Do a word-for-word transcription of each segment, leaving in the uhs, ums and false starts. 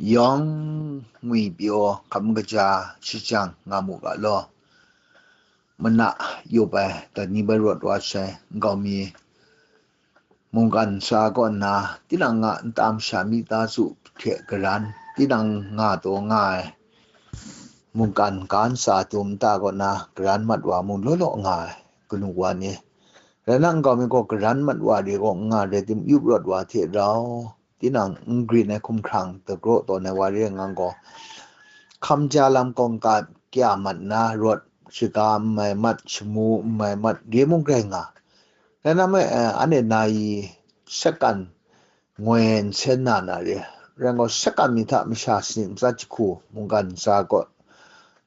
Yawng ngwipyaw hkam kaja shajang nga mu ga law. Mana yup ai dai ni bai rawt wa sai nkau mi mungkan sa kaw nna, tinang a nta masha mita su hte garan, tinang nga taw nga ai mungkan ka nsa tu nta kaw nna garan mat wa mung law law nga ai kanu wa ni, rai nna nkau mi gaw garan mat wa re gaw n nga rai tim, yup rawt wa hte rau, tinang n grin ai hkumhkrang dagraw tawn ai wa re ngang gaw, hkam ja lam kawng ka kya mat nna rawt, shaga n mai mat, shamu n mai mat, re mung grai nga. Rai nna me, eh, anhte na i sekan ngoi nsen na na re, rai gaw sekan mi hta masha sanit matsat jahku mungkan ntsa kaw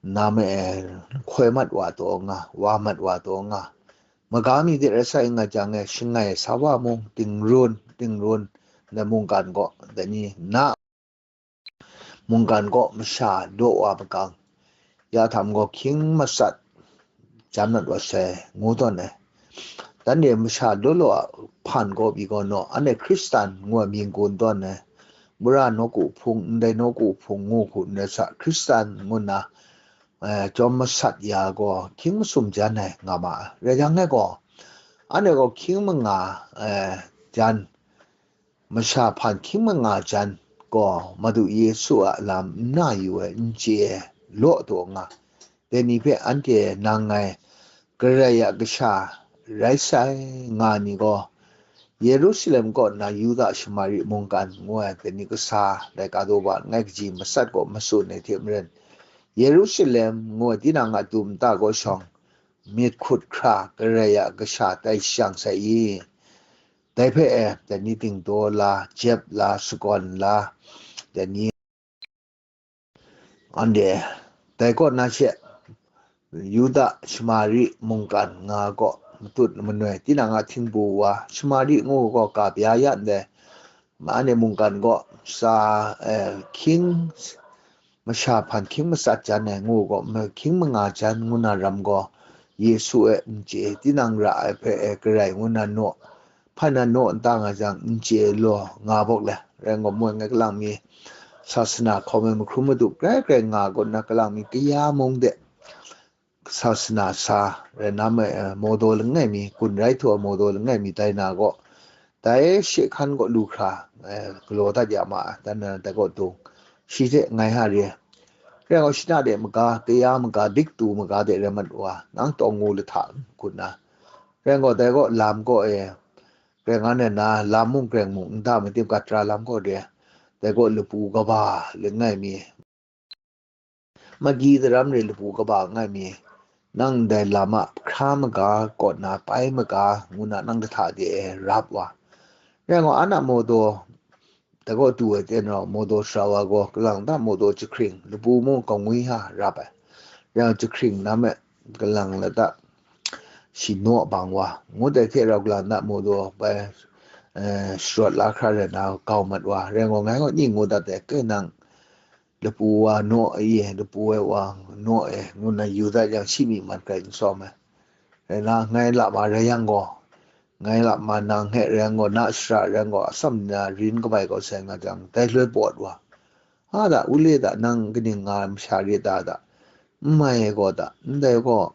nna me, eh, hkoi mat wa taw nga, wa mat wa taw nga. Maga mi de rai sa i nga jang e, shangai sa wa mung, dingrun, dingrun, ndai mungkan kaw, dai ni na mungkan kaw masha daw wa makang, ya htam gaw hkying masat jan mat wa sai, ngu tawn ai. Dan de masha law law a hpan kaw pyi gaw naw, anhte Hkristan ngu ai mying gun tawn ai. Mura nawku hpung, ndai nawku hpung ngu hku n rai sa, Hkristan ngu nna, eh, jawm masat ya gaw hkying masum jan ai nga ma ai. Rai jang e gaw, anhte gaw hkying manga, eh, jan, masha hpan hkying manga jan gaw, Madu Yesu a lam n na yu ai n chye ai law taw nga, dai ni hpe anhte nang ngai Karai a Kasha rai sai nga ni gaw, Yerusalem kaw nna Yuda Shamari mungkan ngu ai dai ni kasa laika daw ba langai kaji masat kaw matsun ai hte maren, Yerusalem ngu ai tinang a du nta kaw shawng, myit hkut hkra Karai a Kasha tai shang sai i? Dai hpe e, dai ni dingdaw la, jep la, sagawn la, dai ni, anhte dai kaw na she, Yuda Shamari mungkan nga kaw matut manoi, tinang a htingbu wa, Shamari ngu gaw ka bya ya ndai, ma anhte mungkan kaw sa, eh, hkying, masha hpan hkying masat jan ai ngu gaw, ma-, hkying manga jan ngu na ram gaw, Yesu e n chye, tinang ra ai hpe e Karai ngu na naw, hpan na naw n ta nga jang, n chye law nga bawk le. Rai gaw, moi ngai kalang mi, sasana hkawm ai mahkrum madu grai grai nga kaw na kalang mi kaya mung de, sasana sa rai na me, eh, mawdaw langai mi, gun rai htu ai mawdaw langai mi tai na gaw, dai she hkan kaw lu hkra, eh, galaw dat ya ma ai, dan na dai kaw dung, shi hte ngai ha re. Rai gaw, shana de maga, kaya maga, diktu maga de rai mat wa, nang tawng ngu lahta n hkut na. Rai gaw, dai kaw lam kaw e, grai nga na na, lam mung greng mung, nta madim gatra lam kaw de, dai kaw lapu kaba langai mi, magyi daram re lapu kaba langai mi, nang ndai lam a hkra maga kaw na pai maga ngu na nang lahta de e rap wa. Rai gaw, an a mawdaw, dai kaw du ai ten rau, mawdaw sara wa gaw, kalang ta mawdaw jahkring, lapu mung kangwi ha rap ai. Rai gaw, jahkring na me, kalang lata shi naw bang wa, ngu dai hte rau, kalang ta mawdaw bai, eh, sharawt la hkra rai na, kau mat wa. Rai gaw, ngai gaw ning ngu dat ai, kai nang, lapu wa naw e, lapu ai wa naw e, ngu na yu dat yang, shi myi man grai n sawm ai. Rai na, ngai lama rai yang gaw, ngai lama nang hte rai yang gaw, na shara rai yang gaw, atsam ni na rin kabai kau sai nga jang, dai loi pawt wa. A da, u le da, nang kaning nga ai masha re ta da? N mai ai gaw da, ndai gaw,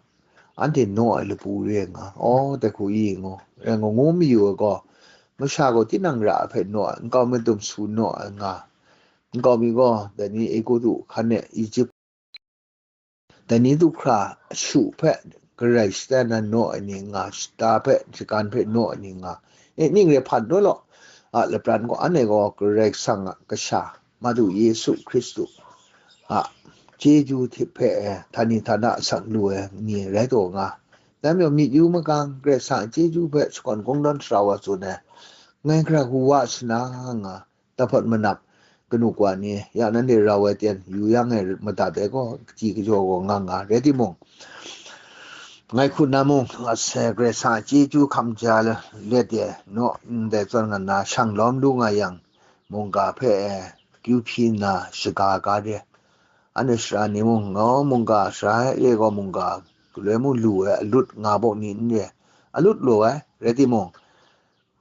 anhte naw ai lapu re nga, aw, dai hku i ngu, rai ngu, ngu mayu ai gaw, masha gaw tinang ra ai hpe naw ai, nkau mi dum su naw ai nga, nkau mi gaw, dai ni Egutu hkan e, Ijip, dai ni du hkra shu hpe garai shata na naw ai ni nga, shata hpe, shagan hpe naw ai ni nga, e, ning re hpan naw law, a lapran gaw, anhte gaw Karai Kasang a Kasha, Madu Yesu Hkristu a chyeju hte hpe, e, htani htana asak lu ai ni rai taw nga. Dai majaw, myit yu makang, Karai Kasang a chyeju hpe shakawn kungdawn sara wa tsun ai, ngai hkra hku wa shana nga, tahpawt manap, kanu kawa ni, ya nanhte rau ai ten yu yang e madat ai gaw, kaji kajaw gaw nga nga, rai timung, ngai hku na mung, ase Karai Kasang a chyeju hkam ja let e, naw ndai zawn nga na, shang lawm lu nga yang, mungga hpe e, kyu hpyi nna, shaga ga re. Anhte sara ni mung, ngaw mungga, sara e gaw mungga, galoi mung lu ai, alut nga bawk ni n re, alut lu ai, rai timung,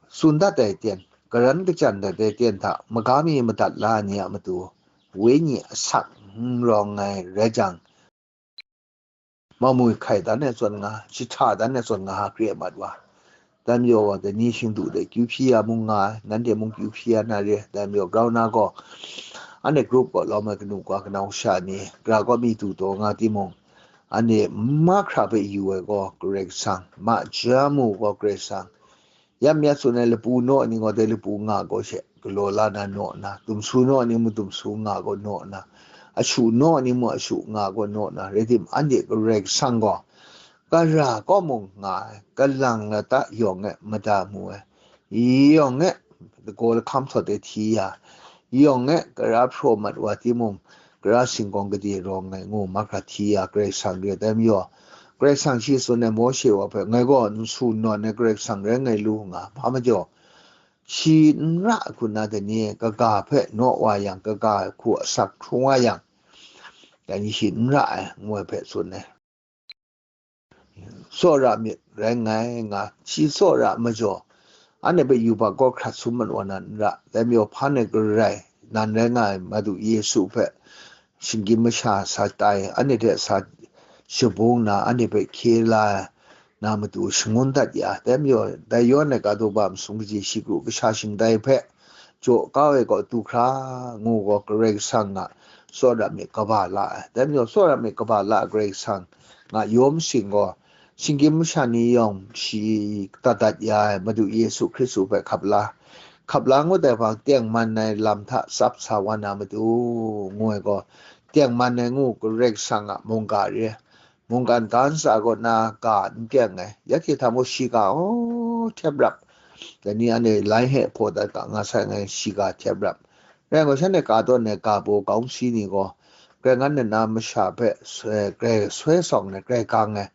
tsun dat ai ten, karan kachyan dat ai ten hta maga mi madat la ai ni a matu, wenyi asak n rawng ai rai jang, mamu hkai dan ai zawn nga, jahta dan ai zawn nga, hkre mat wa. Dai majaw, dai ni shingdu de kyu hpyi ya mung nga ai, nanhte mung kyu hpyi ya na re, dai majaw, grau na gaw, anhte group gaw lawm ai kanu wa kanau sha ni, gara gaw mi du taw nga timung, anhte mahkra hpe yu ai gaw Karai Kasang, ma ja mu gaw Karai Kasang, yam ya tsun ai lapu naw ni gaw dai lapu nga gaw she galaw la na naw na, dumsu naw ni mung dumsu nga gaw naw na, ashu naw ni mung ashu nga gaw naw na, rai tim, anhte Karai Kasang gaw, gara kaw mung nga ai, kalang lata yawng e mada mu ai, yawng e lagaw lahkam htawt e hti ya, yawng e gara hpraw mat wa timung, gara singkawng gade rawng ai ngu mahkra hti ya Karai Kasang re ai majaw, Karai Kasang shi tsun ai Mawshe wa hpe, ngai gaw n su n nawn ai Karai Kasang rai ngai lu nga, hpa majaw, shi n ra hku na dai ni, kaga hpe naw wa yang, kaga hku asak hkrung wa yang, dai ni shi n ra ai, ngu ai hpe tsun ai. Tsawra myit rai ngai nga, shi tsawra majaw, anhte hpe yubak gaw hkrat sum mat wa na n ra, dai majaw hpan ai Karai nan rai nga ai Madu Yesu hpe shinggyim masha sa tai, anhte hte sa shabung na, anhte hpe hkye la ai na matu shangun dat ya, dai majaw, dai yawn ai ka daw ba masum kaji shi kru kasha shingdai hpe jaw kau ai gaw du hkra ngu gaw Karai Kasang a tsawra myit kaba la ai, dai majaw tsawra myit kaba la ai Karai Kasang a yawm sing gaw, shinggyim masha ni yawng shi dat dat ya ai Madu Yesu Hkristu hpe hkap la, hkap la ngut ai hpang tengman ai lam hta tsap sa wa na matu, ngu ai gaw, tengman ai ngu Karai Kasang a mungga re, mungkan ga ntsa kaw na ga n kyeng ai, ya hte hta mung shiga, aw, htyep rap, dai ni anhte lai he hpaw dat ga nga sai ngai, shiga htyep rap, rai ngai, shanhte ka tawn ai ga baw kaung si ni gaw, grai ngan nna masha hpe soi, grai soi sawng ai, grai gang ai,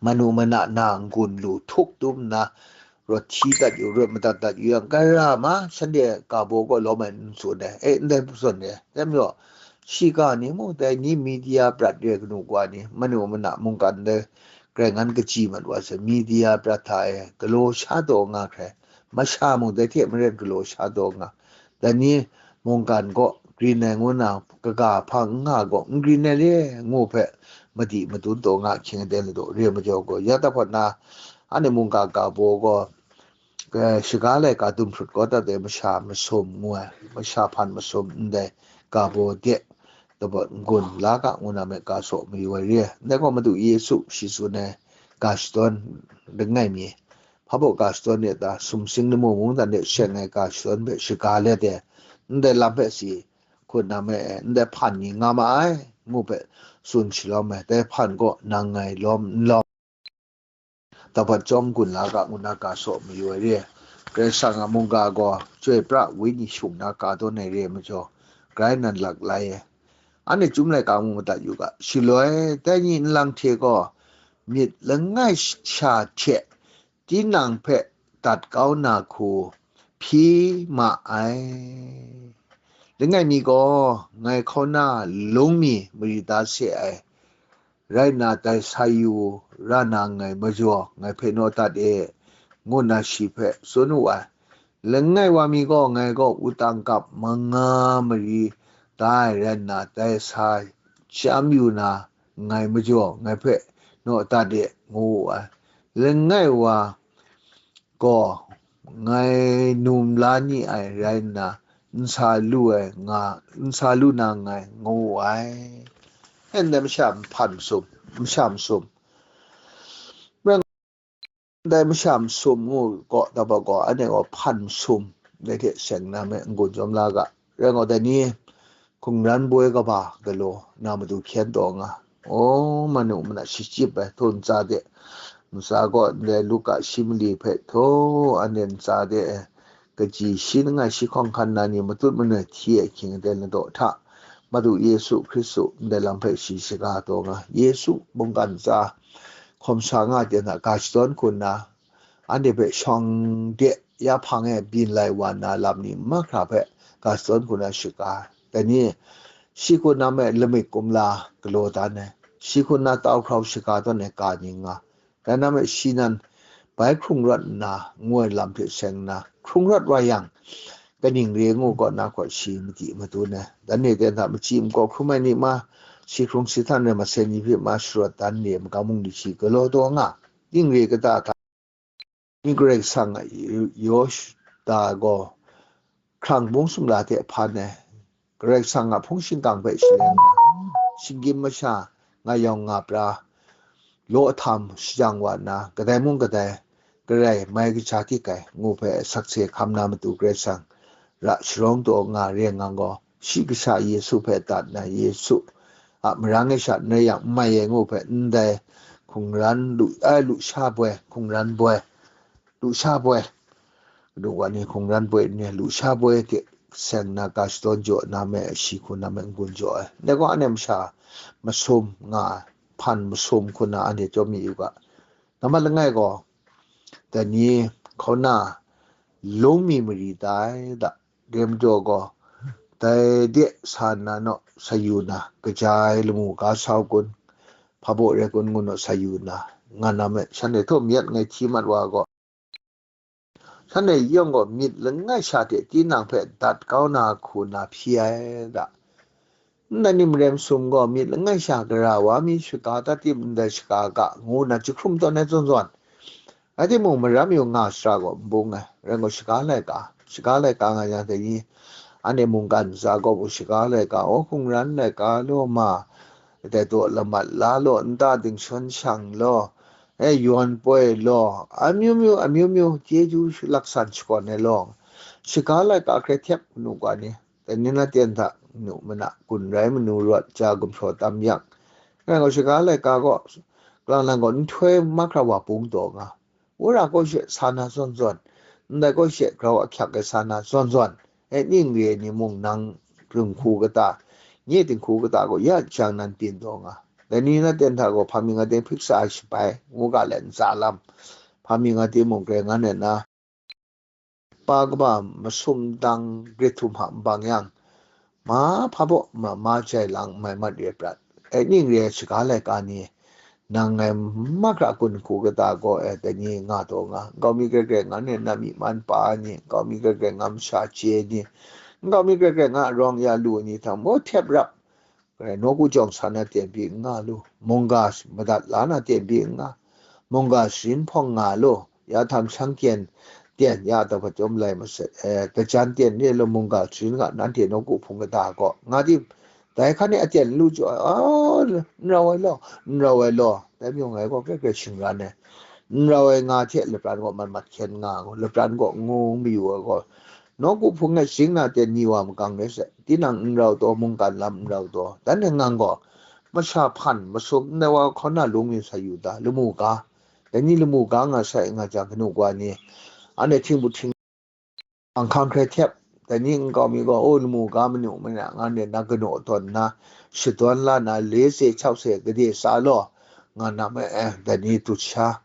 manu mana na n-gun lu htuk dum nna, rawt hti dat yu, rawt madat dat yu yang, gara ma shanhte ga baw gaw lawm ai n tsun ai, e, ndai n tsun ai, dai majaw, shiga ni mung dai ni media prat re ai kanu wa ni, manu mana mungkan dai grai ngan kaji mat wa sai, media prat hta e galaw sha taw nga hkrai, masha mung dai hte maren galaw sha taw nga, dai ni mungkan gaw grin ai ngu na, kaga hpang n nga gaw n grin ai le ngu hpe madi madun taw nga hkying aten ladaw re ai majaw gaw, ya tahpawt na, anhte mungga ga baw gaw, eh, shaga laika dum hprut kau dat ai masha masum ngu ai, masha hpan masum ndai ga baw de, tahpawt n-gun la ga ngu na me ga saw mayu ai re ai. Ndai gaw Madu Yesu shi tsun ai ga shadawn langai mi, hpa baw ga shadawn e ta, sumsing lamu mungdan de sheng ai ga shadawn hpe shaga let e, ndai lam hpe si hkut na me e, ndai hpan ni nga ma ai, ngu hpe tsun shalawm ai, dai hpan gaw nang ngai lawm n lawm, tahpawt chyawm gun la ga ngu na ga saw mayu ai re ai. Karai Kasang a mungga gaw chyoi pra wenyi shung na ka tawn ai re ai majaw, grai nan lak lai ai. Anhte chyum laika mung madat yu ga, shaloi dai ni nlang hte gaw myit langai sha hte tinang hpe dat kau na hku hpyi ma ai. Langai mi gaw ngai hkauna lung mi mari da se ai, rai nna dai sa yu ra na nngai majaw, ngai hpe naw dat e, ngu nna shi hpe tsun wu ai. Langai wa mi gaw ngai gaw wutang kap manga mari da ai rai nna, dai sa chyam yu na nngai majaw, ngai hpe naw dat e, ngu wu ai. Langai wa gaw ngai num la ni ai rai nna, n sa lu ai nga, n sa lu na nngai, ngu wu ai. E ndai masha hpan masum, masha masum. Rai ngai, ndai masha masum ngu gaw, daba gaw, anhte gaw hpan masum, dai hte seng na me n-gun jawm la ga. Rai gaw, dai ni hkungran boi kaba galaw na matu hkyen taw nga. O, manu mana shachyip ai, htaw ntsa de, ntsa gaw ndai Luka shi mali hpe htaw, anhte ntsa de, kaji shi langai shi hkawng hkan na ni matut manoi hti ai hkying aten ladaw hta, Madu Yesu Hkristu ndai lam hpe shi shaga taw nga, Yesu mungkan ntsa hkawm sa nga ai ten hta ga shadawn hku nna, anhte hpe shawng de ya hpang e byin lai wa na lam ni mahkra hpe ga shadawn hku nna shaga ai. Dai ni, shi hku na me lamik kumla galaw dan ai, shi hku na tau hkrau shaga tawn ai ga ni nga, dai na me shi nan bai hkrung rawt nna, ngu ai lam hte seng nna, hkrung rawt wa yang, kaning re ngu kaw na kaw shi madi matu na, dan re ten hta machyi makau hkrum ai ni ma, shi hkrung shi htan rai masai ni hpe ma sharawt dan re, magam mung ni shi galaw taw nga, ning re kata hta, ni Karai Kasang a yaw da gaw, hkrang bung sumla hte hpan ai, Karai Kasang a hpung shingkang hpe shaleng na, shinggyim masha nga yawng nga pra, law ahtam shajang wa nna, kadai mung kadai, garai mai kaja dik ai, ngu hpe sakse hkam na matu Karai Kasang ra sharawng taw nga re ngang gaw, shi kasha Yesu hpe dat na, Yesu a marang e sha n rai yang, n mai e ngu hpe, ndai hkungran lu ai, lusha boi, hkungran boi, lusha boi, kadu wa ni hkungran boi ni, lusha boi hte seng na, ka shadawn jaw na me, shi hku na me, n-gun jaw ai. Ndai gaw, anhte masha masum nga ai, hpan masum hku na anhte chyawm mi u ga. Nambat langai gaw, dai ni hkauna lung mi mari tai da, dai majaw gaw, dai de sa nna naw sa yu na, kaja ai lamu ga sau kun, hpa baw rai kun ngu naw sa yu na, nga na me, shanhte htaw myit ngai hti mat wa gaw, shanhte yawng gaw myit langai sha hte tinang hpe dat kau na hku na hpyi ai da. Ndai ni maren masum gaw myit langai sha gara wa mi shaga ta tim ndai shaga ga ngu na jahkrum tawn ai zawn zawn, rai timung, maram yu nga shara gaw n bung ai, rai gaw, shaga laika, shaga laika nga yang dai ni, anhte mungkan ntsa gaw bu shaga laika, o, hkungran laika law ma, dai daw lamat la law, nta dingshon shang law, e, yawn poi law, amyu myu, amyu myu, chyeju laksan shakawn ai law, shaga laika hkrai htep kanu ga ni, dai ni na ten hta nu mana, gun rai manu rawt ja, gumhpraw tam yang, rai gaw, shaga laika gaw, kalang lang gaw nhtoi mahkra wa bung taw nga, wora gaw she sa na zawn zawn, ndai gaw she grau ahkyak ai sa na zawn zawn, e, ning re ai ni mung nang dinghku kata, nye dinghku kata gaw ya jang nan byin taw nga. Dai ni na ten hta gaw, hpa mi nga ting hpiksa ai shabai, ngu ga let ntsa lam, hpa mi nga ting mung grai ngan ai na, pa kaba masum dang grit htum hta n bang yang, ma hpa baw ma, ma jai lang mai mat re prat. E, ning re ai shaga laika ni, nang ngai mahkra kun hku kata gaw, e, dai ni nga taw nga, nkau mi grai grai ngan e na myi man pa ai ni, nkau mi grai grai ngan masha chye ai ni, nkau mi grai grai ngan arawng ya lu ai ni hta mung htep rap, Karai, nawku jawng sa na ten pyi n nga lu, mungga madat la na ten pyi n nga, mungga sharin hpawng nga lu, ya htam shang kyen ten, ya taw hpa chyawm lai masat, eh, kajan ten re lu, mungga sharin ga nanhte nawku hpung kata gaw, nga di, dai hkan e aten lu jaw, a, n rau ai law, n rau ai law, dai myung ngai gaw kre kre shingran ai, n rau ai nga hte lapran gaw mat mat hkyen nga, lapran gaw ngu mayu ai gaw, nawku hpung e sharin na ten ni wa makang rai sai, tinang n rau taw, mungkan lam n rau taw, dan e ngang gaw, masha hpan masum ndai wa hkawn na lung mi sa yu ta, lamu ga, dai ni lamu ga nga sai nga jang, kanu wa ni, anhte htingbu hting, ahkang hkrai htep, dai ni nkau mi gaw, o, lamu ga manu mana, nga ne na kanu tawn na, shadawn la na, le se, chau se, gade sa law, nga na me, eh, dai ni dut sha,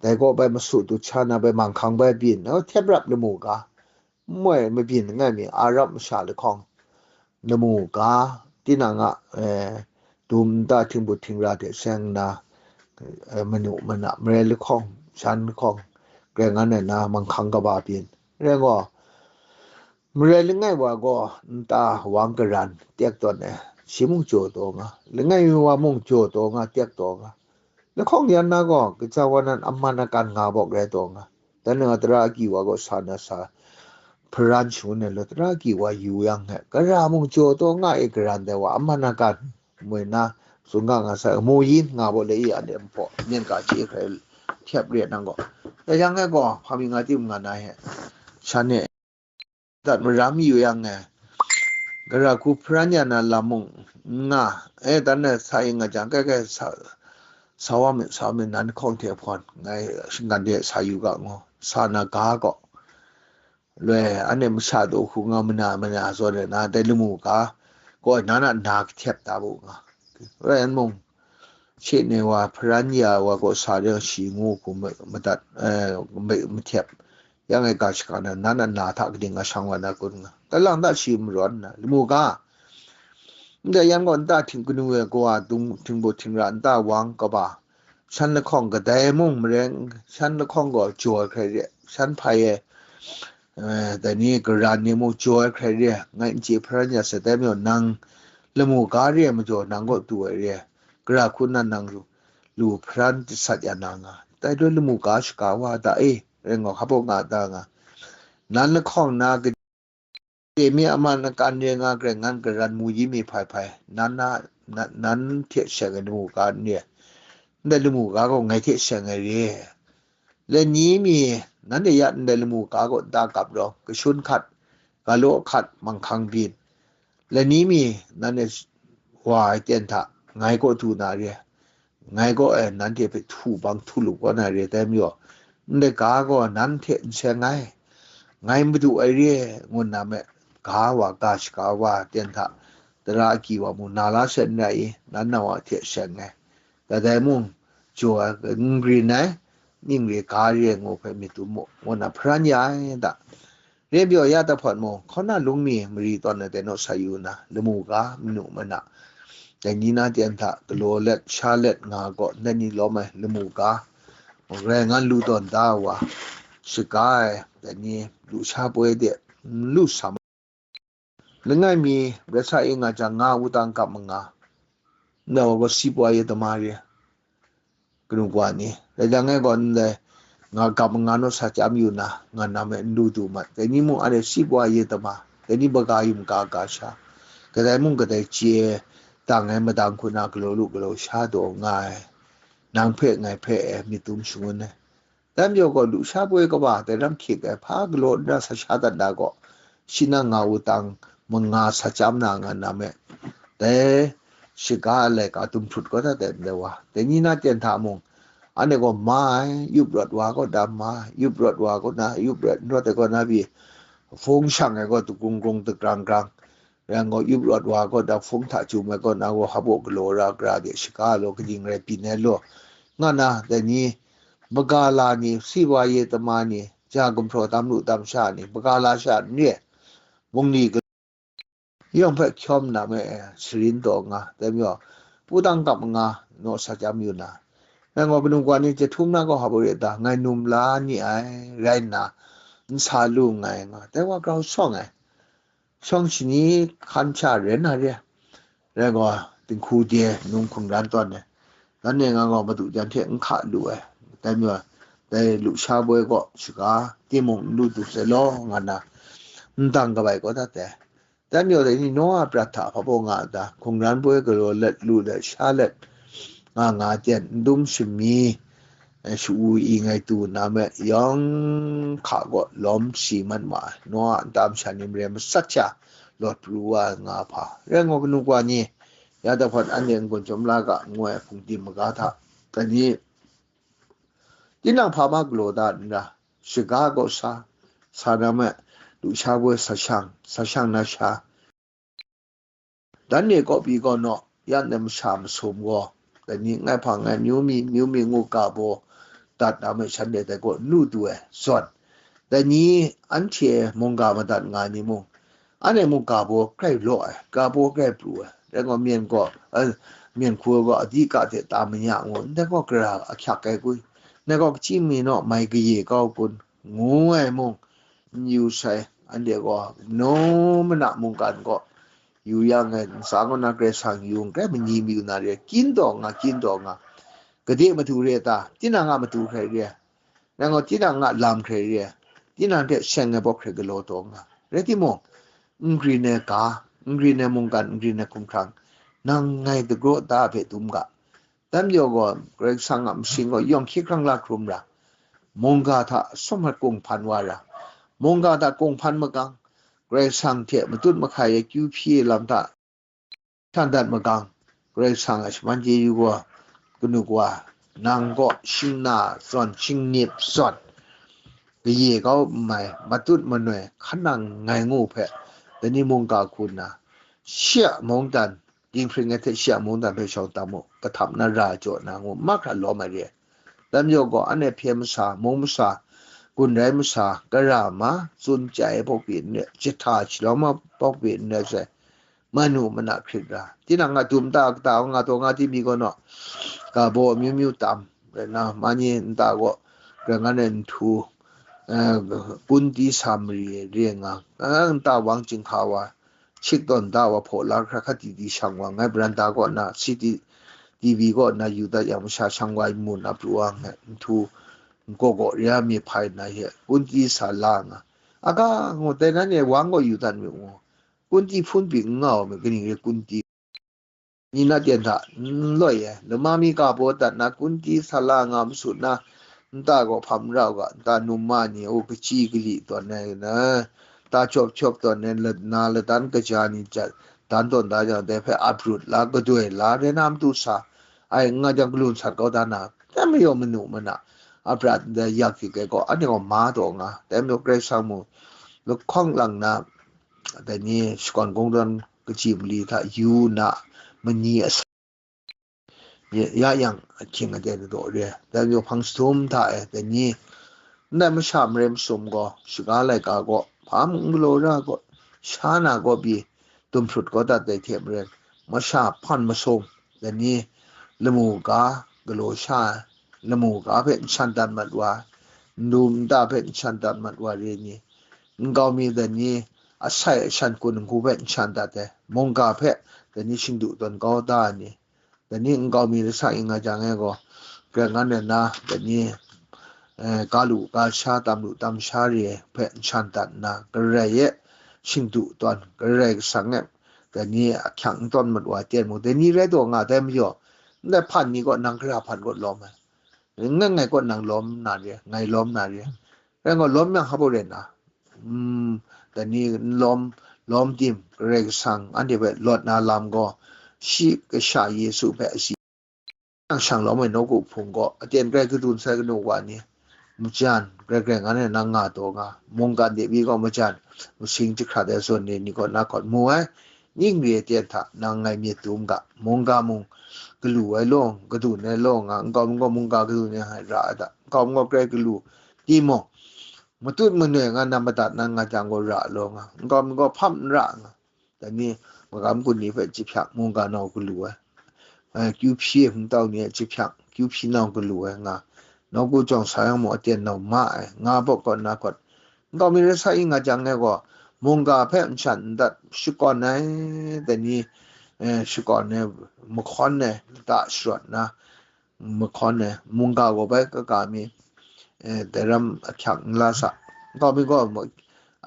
dai gaw bai masu dut sha na, bai manghkang bai byin, o, htep rap lamu ga, moi mabyin langai mi, Arab masha lahkawng, lamu ga, tinang a, eh, dum nta htingbu htingra hte seng nna, eh, manu mana, marai lahkawng, shan lahkawng, grai ngan ai na, manghkang kaba byin. Rai gaw, marai langai wa gaw nta wang karan tek tawn ai, shi mung jaw taw nga, langai mi wa mung jaw taw nga, tek taw nga. Lahkawng yan na gaw, kaja wa nan aman akan nga bawk rai taw nga. Dan nang a tara agyi wa gaw sa na sa, hparan shangun ai law, tara agyi wa yu yang he, gara mung jaw taw nga e, karan dai wa aman akan, moi na, tsun ga nga sai, mu yin nga bawk le i, anhte npawt, myen ka chye hkrai htep re nang gaw. Dai yang e gaw, hpa mi nga tim nga na he, shan e, dat maram yu yang e, gara hku hparan ya na lam mung n nga, e, dan e sa ing nga jang, kai kai sa, sa wa myit, sa wa myit, nan hkawng hte hpawn, ngai shinggan de sa yu ga ngu, sa na ga gaw, loi, anhte masha daw hku nga mana, mana zawn e na, dai lamu ga gaw, na na na kahtep ta bu nga, rai an mung, she ne wa, hparan ya wa gaw sa de shi ngu hku ma-, madat, eh, ma-, mahtep. Yang e ga shaka na, na na na hta kaning a shang wa na kun nga. Talang hta shi marawn na, lamu ga. Ndai yan gaw nta hting kanu e kawa dung, htingbu htingra nta wang kaba, shan lahkawng kadai mung mareng, shan lahkawng gaw jaw ai hkrai re, shan hpai e, Eh, dai ni garan ni mung jaw ai hkrai re, ngai n chye hparan ya sai, dai majaw nang lamu ga re ai majaw nang kaw du ai re, gara hku nna nang lu, lu hparan jasat ya na nga. Dai doi lamu ga shaga wa da e, rai nga, hpa baw nga da nga. Nan lahkawng na gade mi a man akan re nga, grai ngan garan mu yi mi hpai hpai, nan na, nan, nan hte seng ai lamu ga n re, ndai lamu ga gaw ngai hte seng ai re. Lani mi, nanhte ya ndai lamu ga gaw nta kap rawng, kashun hkat, galaw hkat, manghkang byin. Lani mi, nanhte wa ai ten hta, ngai kaw du na re, ngai gaw e nanhte hpe htu bang htu lup kaw na re, dai majaw, ndai ga gaw nan hte n seng ai, ngai madu ai re, ngu nna me, ga wa, ga shaga wa, ten hta, tara agyi wa mung, na la sai n rai i, nan nau a hte seng ai. Kadai mung, jaw ai, n grin ai, ning re ga re ai ngu hpe myit dum mu, ngu na hparan ya ai da. Re pyaw ya tahpawt mung, hkaw na lung mi mari tawn ai dai naw sa yu na, lamu ga, manu mana, dai ni na ten hta, galaw let, sha let nga gaw, ndai ni lawm ai lamu ga, rai ngan lu tawn da wa, shaga ai, dai ni lu sha poi de, n lu sam. Langai mi, rai sa e nga jang, nga wutang kap manga, nda wa gaw si poi ye tama re. Kanu kawa ni, rai jang e gaw ndai, nga kap manga naw sa chyam yu na, nga nam e n lu du mat. Dai ni mung anhte si poi ye tama, dai ni baga yum ka ga sha, kadai mung kadai chye, dang ai madang hku na galaw lu galaw sha taw nga ai, nang hpe ngai hpe e myit dum shangun ai. Dai majaw gaw, lusha poi kaba dai ram hkyik ai hpa galaw n ra sa sha dat na gaw, shi na nga wutang manga sa chyam na nga nam e, dai shaga ai laika dum hkrut kau dat ai ndai wa, dai ni na ten hta mung, anhte gaw ma ai, yup rawt wa kaw na ma, yup rawt wa kaw na, yup rawt n rawt ai kaw na pyi, hpung shang ai gaw, dagrung grung, dagrang grang, rai ngu, yup rawt wa kaw na, hpung hta chum ai kaw na gaw, hpa baw galaw ra, gara de shaga law, kaning rai byin ai law, nga na, dai ni, magala ni, si wa ye tama ni, ja gumhpraw tam lu tam sha ni, magala sha n re, bungli ga-, yawng hpe hkyawm na me, sharin taw nga, dai majaw, putang kap nga, naw sa chyam yu na, rai ngu, kanu kawa ni, jahtum na gaw hpa baw re ta, ngai num la ni ai, rai nna, n sa lu nngai nga, dai wa grau shawng ai. Shawng shani hkan sha ren na re, rai gaw, dinghku de nung hkungran tawn ai, dan e nga gaw madu jan hte n hka lu ai, dai majaw, dai lusha boi gaw shaga timung n lu du sai law, nga na, n dang kabai kau dat ai. Dai majaw, dai ni naw a prat hta hpa baw nga a ta, hkungran boi galaw let, lu let, sha let, nga nga ten, n dum shami, eh, sha-u i ngai tu na me, yawng hka gaw lawm si mat ma ai, naw a nta masha ni mare masat sha lawt pru wa ai nga hpa. Rai ngu, kanu kawa ni, ya dahpawt anhte n-gun chyawm la ga, ngu ai hpung tim maga hta, dai ni, tinang hpa ma galaw da n ra, shaga gaw sa, sa na me, lusha boi sa shang, sa shang na sha, dan e kaw pyi kaw naw, ya ndai masha masum gaw, dai ni ngai hpang ngai myu mi, myu mi ngu ga baw dat na me, shanhte dai gaw n lu du ai zawn, dai ni anhte mungga madat nga ai ni mung, anhte mung ga baw grai law ai, ga baw grai pru ai, rai gaw, myen gaw, eh, myen hku gaw, adi ga hte ta manya ngu, ndai gaw gara ahkyak ai kun, ndai gaw kachyi mi naw mai kaye kau kun, ngu ai mung, n yu sai, anhte gaw, manu mana mungkan gaw, yu yang e, ntsa kaw na Karai Kasang yu n grai manyi mayu na re, kyin taw nga, kyin taw nga, gade matu re ta, tinang a matu hkrai re, rai gaw, tinang a lam hkrai re, tinang hte seng ai baw hkrai galaw taw nga, rai timung, n grin ai ga, n grin ai mungkan, n grin ai hkumhkrang, nang ngai dagraw da hpe dum ga, dan majaw gaw, Karai Kasang a masing gaw yawng hkye hkrang la hkrum ra, mungga hta sawm hkrat kung hpan wa ra, mungga hta kung hpan magang, Karai Kasang hte matut mahkai ai kyu hpyi ai lam hta htan dat magang, Karai Kasang a shaman chyeju gaw, kanu kawa, nang gaw shingna zawn, shingnip zawn, kaye kau n mai, matut manoi hkan nang ngai ngu hpe, dai ni mungga hku nna, shi a mungdan, dinghpring ai hte shi a mungdan hpe shawng tam mu, kahtap na ra jaw na ngu mahkra lawm ai re ai. Dan majaw gaw, anhte hpye masa, mung masa, gun rai masa, kara ma, tsun chyai ai hpawk pyi n rai, jahta shalawm ai hpawk pyi n rai sai, manu mana hkrit ra, tinang a dum ta kata nga taw nga di mi gaw naw, ga baw amyu myu tam, rai nna, ma ni nta gaw, rai ngan ai nhtu, Kunti sa mari re nga, nta wang chyinghka wa, chik tawn da wa, hpaw la hkra hkat di di shang wa, ngai branda kaw na, city T V kaw na yu dat yang masha shang wa, mun a pru wa, ngai nhtu nkaw kaw re a mi hpai na ye, Kunti sa la nga, aga ngu, dai nan e wang kaw yu dat mi ngu, Kunti hpun pyi n nga wa mi, kaning re Kunti ni na tyen hta n loi ai, lama mi ga baw dat na, Kunti sa la nga masut na, nta gaw hpam ra u ga, nta num ma ni, o, kachi kali tawn ai na, ta chawp chawp tawn ai, la-, na ladan kaja ni jat, dan tawn da jang, dai hpe ap rut la, gadoi la, re na matu sa, ai nga jang, galun sat kau da na, dai mayaw manu mana, a prat ndai yak hkying ai gaw, anhte gaw ma taw nga, dai mayaw Karai Kasang mung lahkawng lang na, dai ni shakawn kungdawn kaji mali hta yu na, mani asa ya yang ahkying aten daw re, dai mayaw hpang jahtum hta e, dai ni ndai masha mare masum gaw, shaga laika gaw, hpa mung n galaw ra gaw, sha na gaw pyi, dum hprut kau dat dai hte maren, masha hpan masum, dai ni lamu ga galaw sha ai, lamu ga hpe n shan dat mat wa ai, ndu nta hpe n shan dat mat wa ai re ni, nkau mi dai ni asai ashan kun nhku hpe n shan dat ai, mungga hpe dai ni shingdu tawn kau da ai ni, dai ni nkau mi lasa ing nga jang e gaw, grai ngan nna dai ni, eh, ga lu ga sha, tam lu tam sha re hpe n shan dat nna, Karai e shingdu tawn, Karai Kasang e dai ni ahkyak n tawn mat wa ai ten mung, dai ni rai taw nga ai dai majaw, ndai hpan ni gaw nang gara hpan gaw lawm ai. Ngai, ngai gaw nang lawm na re, ngai lawm na re. Rai gaw, lawm yang hpa baw rai na? Mm, dai ni n lawm, lawm tim, Karai Kasang anhte hpe lawt na lam gaw, shi kasha Yesu hpe asi nang shang lawm ai nawku hpung gaw, aten grai kadun sai kanu wa ni, majan, grai grai ngan e nang nga taw nga, mungkan de pyi gaw majan, masing jahkrat ai zawn ni, ni kaw na hkawt mu ai, ning re ai ten hta nang ngai myit dum ga, mungga mung galu ai law, gadun ai law nga, nkau mi gaw mungga gadun ai ra ai da, nkau mi gaw grai galu, timung, matut manoi nga na madat na nga jang gaw ra law nga, nkau mi gaw hpam n ra nga. Dai ni magam gun ni hpe jahpyak mungga nau galu ai, eh, kyu hpyi hpungtau ni a jahpyak kyu hpyi nau galu ai nga, nawku jawng sa yang mung aten nau ma ai, nga baw kaw na hkawt, nkau mi rai sa i nga jang e gaw, mungga hpe n shan n dat shakawn ai, dai ni, eh, shakawn ai, mahkawn ai, nta sharawt na, mahkawn ai, mungga gaw bai kaka mi, eh, dai ram ahkyak n la sa. Nkau mi gaw ma-,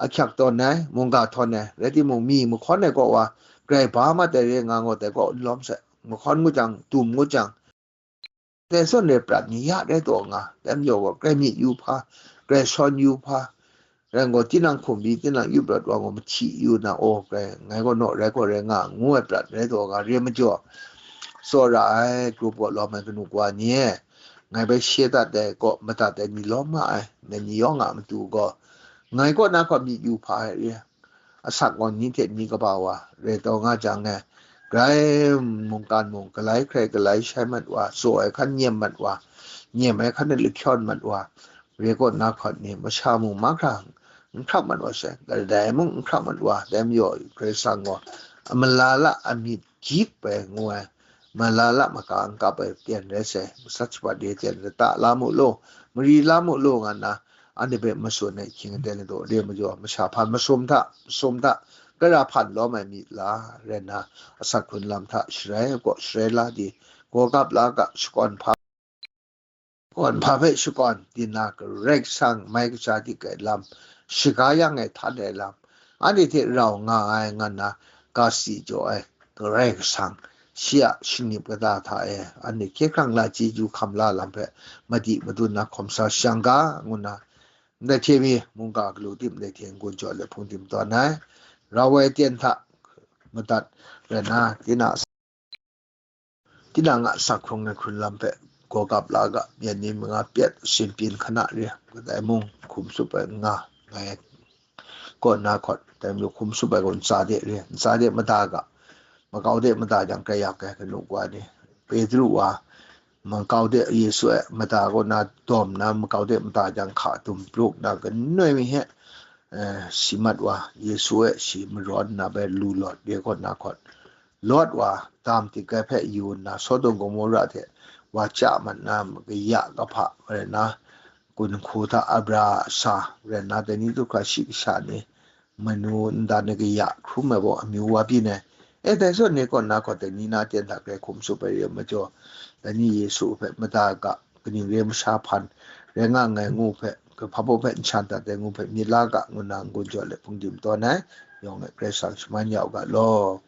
ahkyak tawn ai, mungga htawn ai, rai timung, mi mahkawn ai kaw wa, grai ba mat ai re nga gaw, dai kaw n lawm sai. Mahkawn ngut jang, dum ngut jang, dai zawn re prat ni ya rai taw nga, dai majaw gaw, grai myit yu hpa, grai shawn yu hpa, rai gaw, tinang hkum pyi, tinang yup rawt wa gaw, mahti yu na, aw, grai, ngai gaw naw rai gaw rai nga, ngu ai prat rai taw nga, re majaw, tsawra ai, grup gaw lawm ai kanu kawa ni e, ngai bai she dat ai kaw, madat ai ni lawm nga ai, dai ni yawng a matu gaw, ngai kaw na hkawt myit yu hpa ai re, asak gaw ni hte ni kaba wa, rai taw nga jang e, grai mungkan mung, galai hkrai galai shai mat wa, tsaw ai hkan nyem mat wa, nyem ai hkan lahkyawn mat wa, re kaw na hkawt ni, masha mung mahkra n hkrap mat wa sai, kadai mung n hkrap mat wa, dai majaw Karai Kasang gaw, a malala a myit gyip ai ngu ai, malala maka n kap ai ten rai sai, masat shabat re ten lata la mu law, mari la mu law nga nna, anhte hpe matsun ai ahkying aten ai daw re majaw, masha hpan masum hta, masum hta, gara hpan lawm ai myit la rai nna, asak hkrun lam hta sharai ai kaw sharai la di, gaw gap la ga, shakawn hpa, shakawn hpa hpe shakawn di na, Karai Kasang mai kaja di kai lam, shaga yang e htan ai lam, anhte hte rau nga ai nga nna, ga si jaw ai Karai Kasang, shi a shingnip kata hta e, anhte hkye hkrang la chyeju hkam la lam hpe, madi madun na hkawm sa shang ga, ngu nna, ndai hte mi mungga galu tim, ndai hte n-gun jaw let hpung tim tawn ai, rau ai ten hta, madat rai nna, tinang tinang a sak hkrung ai hkrun lam hpe gaw gap la ga, myen ni manga pyet, sinpyin hkana re, kadai mung hkum tsup ai n nga, ngai kaw na hkawt, dai majaw hkum tsup ai gaw ntsa de re, ntsa de mada ga, makau de mada jang grai yak ai kanu kawa ni, Petru wa, makau de Yesu e mada kaw na dawm na, makau de mada jang hka dum pluk na, kanoi mi hte, eh, si mat wa, Yesu e shi marawn nna bai lu lawt re kaw na hkawt, Lot wa dam tik ai hpe yu nna, Sodom Gomora hte wa chya mat na, kaya kahpa rai nna, gun hku hta abra sa rai nna, dai ni du hkra shi kasha ni manu ndan ai kaya hkrum ai baw amyu wa byin ai. E, dai zawn ni kaw na gaw dai ni na ten hta grai hkum tsup ai re ai majaw, dai ni Yesu hpe mada ga, kaning re ai masha hpan rai nga nngai ngu hpe, kahpa baw hpe n shan dat ai ngu hpe myit la ga, ngu nna n-gun jaw let hpung di matawn ai, yawng e Karai Kasang shaman ya u ga law.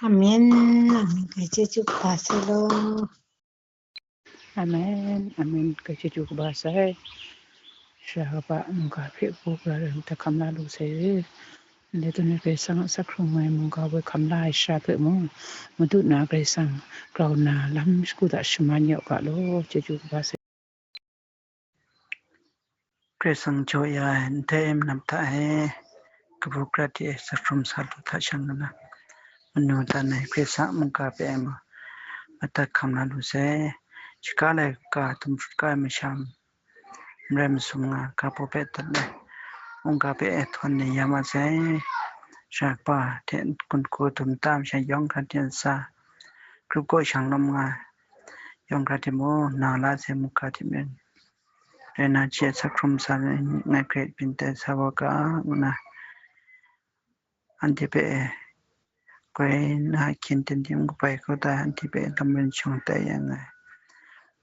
Amen. Amen. Grai chyeju kaba sai law. Amen. Amen. Grai chyeju kaba sai. Sara kaba mungga hpe bu gara rai nta hkam la lu sai. Ndai hta na Karai Kasang a asak hkrung ai mungga woi hkam la ai sara hpe mung, Madu na Karai Kasang grau nna lam shagu hta shaman ya u ga law, chyeju kaba sai. Karai Kasang jaw ya ai ndai manam hta e, kabu gara de ai asak hkrum sa lu hta shang nna, manu dan ai Karai Kasang a mungga hpe e mung, madat hkam la lu sai. Shaka laika dum hkrut kau ai masha, n rai masum nga, ga baw hpe dat ai mungga hpe e htawn ni ya ma sai. Sara kaba hte gun hku dum nta masha yawng hkra de n sa, grup kaw shang lawm nga ai yawng hkra de mung, na la sai mungga hte maren rai nna, shi a asak hkrum sa ai ni ngai hkrai byin tai sa wa ga, ngu nna anhte hpe e, koi na ahkyen ten tim kabai kau da, anhte hpe e lam rin shawng tai yang ai.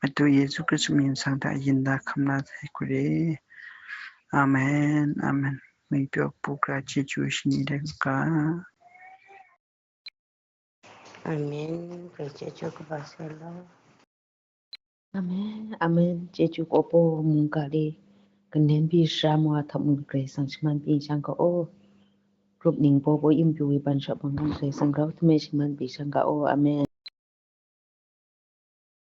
Madu Yesu Hkristu mying masang hta yin da hkam la sai hku re. Amen, amen. Ngwi pyaw bu gara chyeju shani rai u ga. Amen. Grai chyeju kaba sai law. Amen, amen. Chyeju kaba mungga le, kanen bi sara mung a hta mung Karai Kasang shaman pyi shang ga aw. Grup ning baw baw yin pyi wi ban shawt bang nang Karai Kasang grau htum e shaman pyi shang ga aw. Amen.